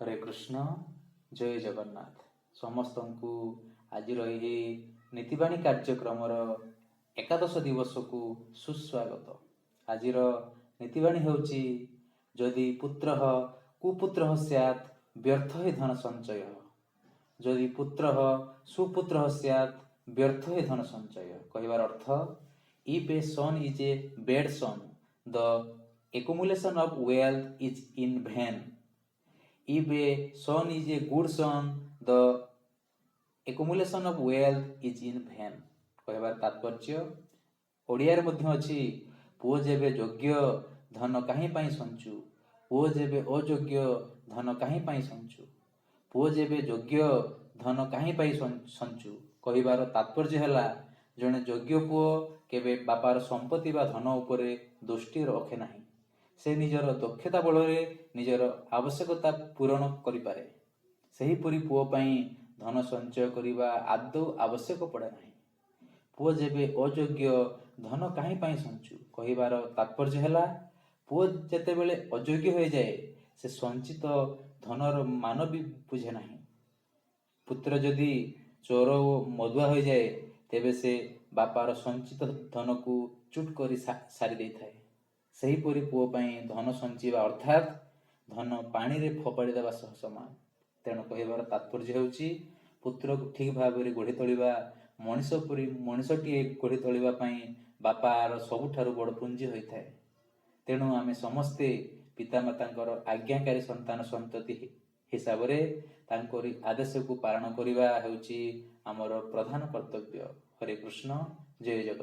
ହରେ କୃଷ୍ଣ, ଜୟ ଜଗନ୍ନାଥ। ସମସ୍ତଙ୍କୁ ଆଜିର ଏହି ନୀତିବାଣୀ କାର୍ଯ୍ୟକ୍ରମର ଏକାଦଶ ଦିବସକୁ ସୁସ୍ୱାଗତ। ଆଜିର ନୀତିବାଣୀ ହେଉଛି, ଯଦି ପୁତ୍ର କୁପୁତ୍ର ସ୍ୟାତ୍ ବ୍ୟର୍ଥ ହି ଧନ ସଞ୍ଚୟ। ଯଦି ପୁତ୍ର ସୁପୁତ୍ର ସ୍ୟାତ୍ ବ୍ୟର୍ଥ ହି ଧନ ସଞ୍ଚୟ। କହିବାର ଅର୍ଥ, if a son is a bad son, the accumulation of wealth is in vain. If a son is a good son, the accumulation of wealth is in vain. କହିବାର ତାତ୍ପର୍ଯ୍ୟ, ଓଡ଼ିଆରେ ମଧ୍ୟ ଅଛି, ପୁଅ ଯେବେ ଯୋଗ୍ୟ ଧନ କାହିଁ ପାଇଁ ସଞ୍ଚୁ, ପୁଅ ଯେବେ ଅଯୋଗ୍ୟ ଧନ କାହିଁ ପାଇଁ ସଞ୍ଚୁ। ପୁଅ ଯେବେ ଯୋଗ୍ୟ ଧନ କାହିଁ ପାଇଁ ସଞ୍ଚୁ କହିବାର ତାତ୍ପର୍ଯ୍ୟ ହେଲା, ଜଣେ ଯୋଗ୍ୟ ପୁଅ କେବେ ବାପାର ସମ୍ପତ୍ତି ବା ଧନ ଉପରେ ଦୃଷ୍ଟି ରଖେ ନାହିଁ। ସେ ନିଜର ଦକ୍ଷତା ବଳରେ ନିଜର ଆବଶ୍ୟକତା ପୂରଣ କରିପାରେ। ସେହିପରି ପୁଅ ପାଇଁ ଧନ ସଞ୍ଚୟ କରିବା ଆଦୌ ଆବଶ୍ୟକ ପଡ଼େ ନାହିଁ। ପୁଅ ଯେବେ ଅଯୋଗ୍ୟ ଧନ କାହିଁ ପାଇଁ ସଞ୍ଚୁ କହିବାର ତାତ୍ପର୍ଯ୍ୟ ହେଲା, ପୁଅ ଯେତେବେଳେ ଅଯୋଗ୍ୟ ହୋଇଯାଏ, ସେ ସଞ୍ଚିତ ଧନର ମାନ ବି ବୁଝେ ନାହିଁ। ପୁତ୍ର ଯଦି ଚୋର ଓ ମଦୁଆ ହୋଇଯାଏ, ତେବେ ସେ ବାପାର ସଞ୍ଚିତ ଧନକୁ ଚୁଟ୍ କରି ସାରି ଦେଇଥାଏ। ସେହିପରି ପୁଅ ପାଇଁ ଧନ ସଞ୍ଚିବା ଅର୍ଥାତ୍ ଧନ ପାଣିରେ ଫୋପାଡ଼ି ଦେବା ସହ ସମାନ। ତେଣୁ କହିବାର ତାତ୍ପର୍ଯ୍ୟ ହେଉଛି, ପୁତ୍ରକୁ ଠିକ୍ ଭାବରେ ଗଢ଼ି ତୋଳିବା, ମଣିଷ ପରି ମଣିଷଟିଏ ଗଢ଼ି ତୋଳିବା ପାଇଁ ବାପାର ସବୁଠାରୁ ବଡ଼ ପୁଞ୍ଜି ହୋଇଥାଏ। ତେଣୁ ଆମେ ସମସ୍ତେ ପିତାମାତାଙ୍କର ଆଜ୍ଞାକାରୀ ସନ୍ତାନ ସନ୍ତତି ହିସାବରେ ତାଙ୍କରି ଆଦେଶକୁ ପାଳନ କରିବା ହେଉଛି ଆମର ପ୍ରଧାନ କର୍ତ୍ତବ୍ୟ। ହରେ କୃଷ୍ଣ, ଜୟ ଜଗନ୍ନାଥ।